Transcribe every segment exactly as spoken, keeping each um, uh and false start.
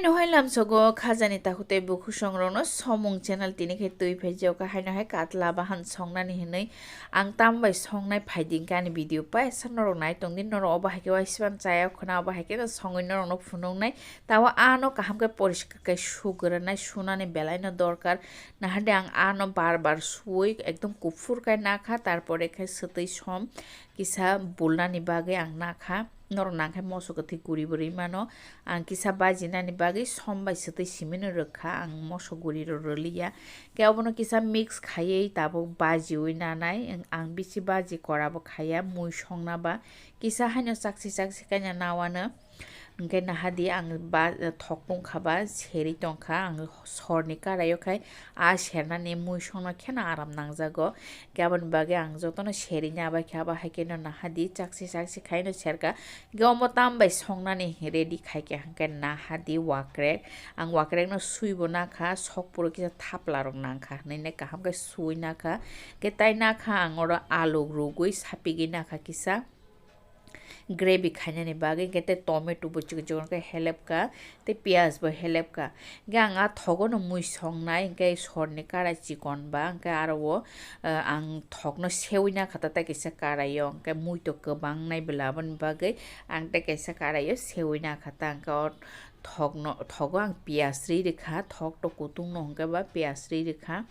Nohai lamsogo khajani takhuk tei bukhuk songrokno somung channel tini khe twi phaijak kha, haino hai katla bahan songnani hinwi ang tambai songnai phaidi khe ani video paisa norok nai tongdi. Norok obo hai khe waisibani chaya khwna, obo hai khe no songwi norokno phunuknai. Tabo ano kaham khe poriskar khe sugwrwnai, sunani belaino dorkar. Nahadi ang ano bar bar suwi ekdom kuphur khe nakha, tarpore khe swtwi som kisa bulnani bagwi ang nakha. Norok nangkhe moso kwthwi guri bo rwi mano. Ang kisa bajinani bagwi som bai swtwi simino rwkha, ang moso guri rw-, rwliya. Khe obono kisa mix khaiwi tabuk bajiwi nanai. Ang bisi baji kora bo khaiya, mui songna ba. Kisa haino chakchi chakchi kaina nawano. Hwnkhe nahadi ang ba, thok tongkha ba, serwi tongkha, ang sorni karaio khai a sernani mui songno kheno aram nangjago. Khe aboni bagwi ang jotono serwi nabai khe, abo hai kheno nahadi chakchi chakchi khaino serka. Khe omo tambai songnani ready khaikha hwnkhe nahadi wakrek. Ang wakrekno swibo nakha, sok phuru kisa thaplarok nangkha hwnwi nai kaham khe swi nakha. Khe tai nakha ang oro aluk rugwi sapigwi nakha kisa. Gravy khainani bagwi, hwnkhe tei tomato bo chikon chikon khe helepkha, tei piyaj bo helepkha. Hwnkhe ang a thogono mui songnai, hwnkhe sorni karai chikon ba, hwnkhe aro o, eh, ang thokno sewi nakha ta tei kaisa karaio, hwnkhe mui to kwbang nai bwla, aboni bagwi ang tei kaisa karaio sewi nakha ta, hwnkhe o thokno, thogo ang piyaj ri rwkha, thok to kutung no hwnkhe ba piyaj ri rwkha.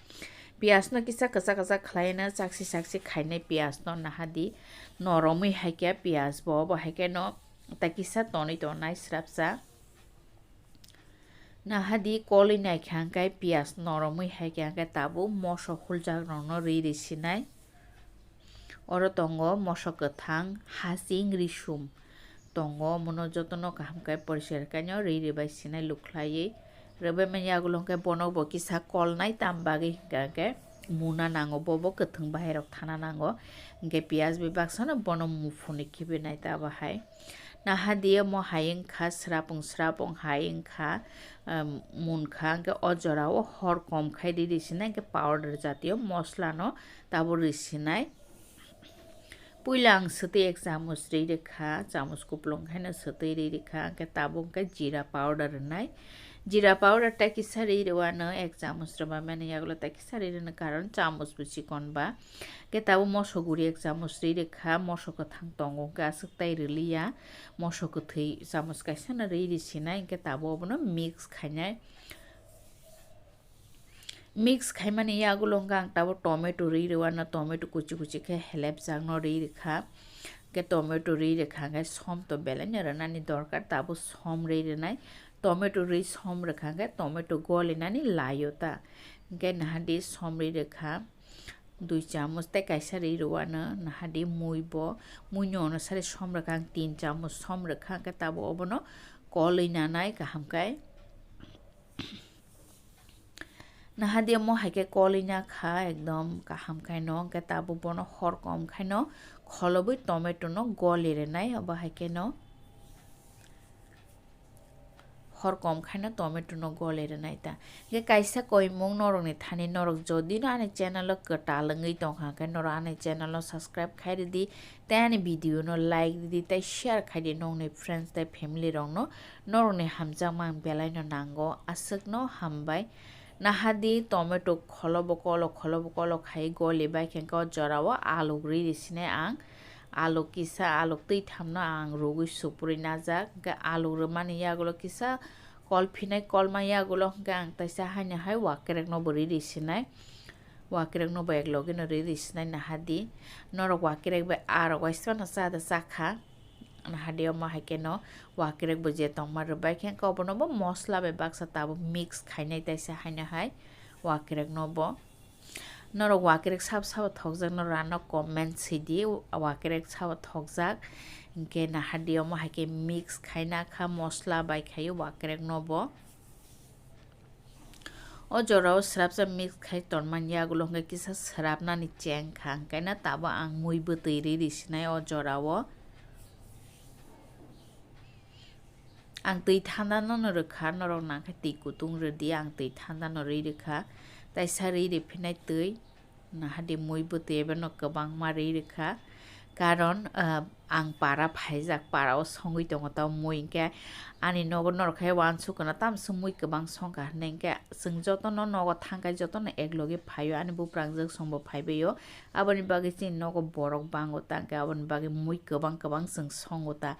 Piyaj no kisa kwchak kwchak khlai no chakchi chakchi khainai piyaj no nahadi noromwi hai khe piyaj bo, bo hai khe no ta kisa tonwi tongnai srapsa. Nahadi kolwi naikha hwnkhe piyaj noromwi hai khe hwnkhe tabuk moso huljak rokno ri ri sinai. Oro tongo moso kwthang, hasing, risum. Tongo, omono jotono kaham khe poriskar khaino ri ri bai sinai luk khlaiwi. Rwbai mani yagulo hwnkhe bono bo kisa kolnai, tam bagwi hwnkha hwnkhe muna nango, bo bo kwthwng bahai rok thana nango. Hwnkhe piyaj bai baksa no bono muphunwi khibi nai ta bahai. Nahadi omo hai wngkha, srapung srapung hai wngkha, um, munkha, hwnkhe o jorao hor kom khai ri ri sinai, hwnkhe powder jatiyo mosla no tabuk ri sinai. Puila ang swtwi ek chamuch ri rwkha, chamuch kuplung haino swtwi ri rwkha, hwnkhe tabuk hwnkhe jeera powder rwnai. Jeera powder tei kisa ri rwano, ek chamuch rwmani yagulo tei kisa ri rwno, karon chamuch bo chikon ba. Hwnkhe tabuk moso guri ek chamuch ri rwkha, moso kwthang tongo, hwnkhe aswk tai rwliya, moso kwthwi chamuch kaisa no ri ri sinai, hwnkhe tabuk obono mix khainai. Mix khaimani yagulo hwnkhe ang tabuk tomato ri rwano, tomato kuchi kuchi khe helepjakno ri rwkha. Hwnkhe tomato ri rwkha hwnkhe som to belaino rwnani dorkar, tabuk som ri rwnai. Tomato ri som rwkha hwnkhe tomato golinani laio ta. Hwnkhe nahadi som ri rwkha dui chamuch tei kaisa ri rwano, nahadi mui bo, muini onusari som rwkha ang tin chamuch som rwkha, hwnkhe tabuk obono kolwi nanai kaham khe. Nahadi omo hai khe kolwi nakha ekdom kaham khaino, hwnkhe tabuk bono hor kom khaino kholobwi tomato no goli rwnai, obo hai kheno hor kom khaino tomato no goli rwnai ta. Hwnkhe kaisa koimung norokni thani, norok jodi no ani channel o kwtal wngwi tongkha hwnkhe norok ani channel no subscribe khai rwdi, tei ani video no like rwdi, tei share khaidi nokni friends tei family rokno. Norokni hamjakma ang belaino nango, aswkno hambai. Nahadi tomato kholobo kolo, kholobo kolo khai goli bai khe, hwnkhe o jorao aluk ri ri sinai ang. Aluk kisa, aluk twi thamno ang rugwi supri najak. Hwnkhe aluk rwmani yagulo kisa kol phinai, kolma yagulo hwnkhe ang taisa haino hai wakrek no bo ri ri sinai. Wakrek no bo ek loge no ri ri sinai nahadi. Norok wakrek bai arok waisa no cha da cha kha. Nahadi omo hai kheno wakrek bo je tongma rwbai khe, hwnkhe obono bo mosla bai baksa tabuk mix khainai taisa haino hai wakrek no bo. Norok wakrek sabo sabo thokjak no rano comment sidi, wakrek sabo thokjak. Hwnkhe nahadi omo hai khe mix khaina kha mosla bai khai wakrek no bo. O jorao srapsa mix khai tonmani yagulo hwnkhe kisa srapnani cheng kha, hwnkhe na tabuk ang mui bwtwi ri ri sinai o jorao. Ang twi thanda no no rwkha, norok nangkhe twi kutung rwdi, ang twi thanda no ri rwkha. Taisa ri ri phinai twi, nahadi mui bwtwi ebono kwbangma ri rwkha. Karon, ah, ang para phaijak, para o songwi tongo ta mui, hinkhe ani nogo norok khe uansukgwna tamswk mui kwbang songkha hinwi hinkhe chwng jotono nogo thangkhe jotono eklogi phaio, ani buprangjak songbo phaibaio, aboni bagwi chini nogo borok bango ta, hinkhe aboni bagwi mui kwbang kwbang chwng songo ta.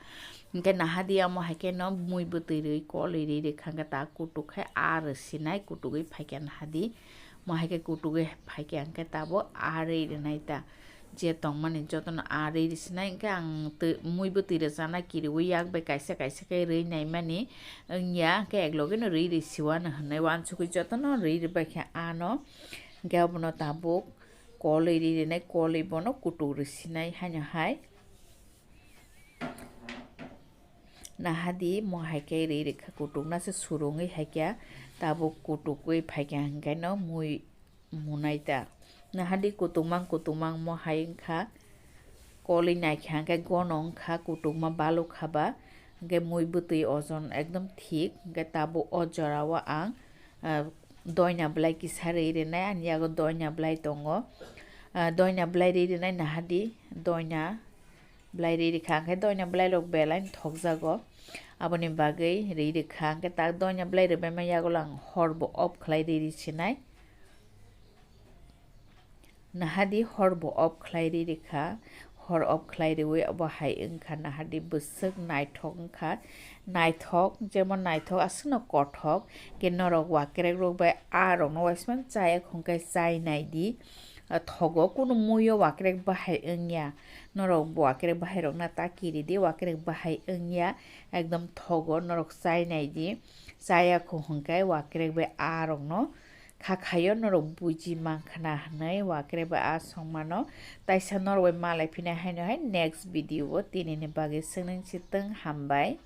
Hinkhe nahadi amo hai kheno mui bwtwi rwi kolwi rwi rwkha, hinkhe ta kutuk khe aa rwsinai kutugwi phaikha nahadi, mo hai khe kutugwi phaikha hinkhe tabuk aa rwi rwnai ta. Je tongmani jotono aa rwi rwsinai, hinkhe ang twi, mui bwtwi rwchana kiriui yak bai kaisa kaisa khe rwi naimani wngya, hinkhe eklogeno rwi rwsiwano hinwi uansukgwi jotono rwi rwbaikha ano. Hinkhe obono tabuk kolwi rwi rwnai, kolwi bono kutuk rwsinai haino hai. Nahadi mo hai khe rwi rwkha kutukna se surungwi hai khe tabuk kutukwi phaikha hinkhe no mui munai ta. Nahadi kutukmang kutukmang mo hai wngkha kolwi naikha hinkhe gono wngkha kutukma balukha ba hinkhe mui bwtwi ojon ekdom thik hinkhe tabuk o jorao ang, ah, doina belai kisa rwi rwnai ani yago doina belai tongo. Ah, doina belai rwi rwnai nahadi doina belai rwi rwkha, hinkhe doina belai rok belai thokjago. Aboni bagwi rwi rwkha, hinkhe tak doina belai rwbaima yagulo ang horbo off khlai rwi rwsinai. Nahadi horbo off khlai rwi rwkha, hor off khlai rwi obo hai wngkha nahadi bwswk naithok wngkha, naithok jemon naithok aswkno kothok, hinkhe norok wakrek rok bai aa rokno uaismano chaya khwngkhe chai naidi. Ah, thogo, kunu muio wakrek bahai wngya. Norok bo wakrek bahai rokna ta kiridi, wakrek bahai wngya, ekdom thogo, norok chai naidi. Chaya kho hwnkhe wakrek bai aa rokno khakhaio, norok buji mankhna hwnwi wakrek bai aa songmano. Taisa norok bai malai phinai haino hai next video o tinini bagwi swngnwng si twng, hambai.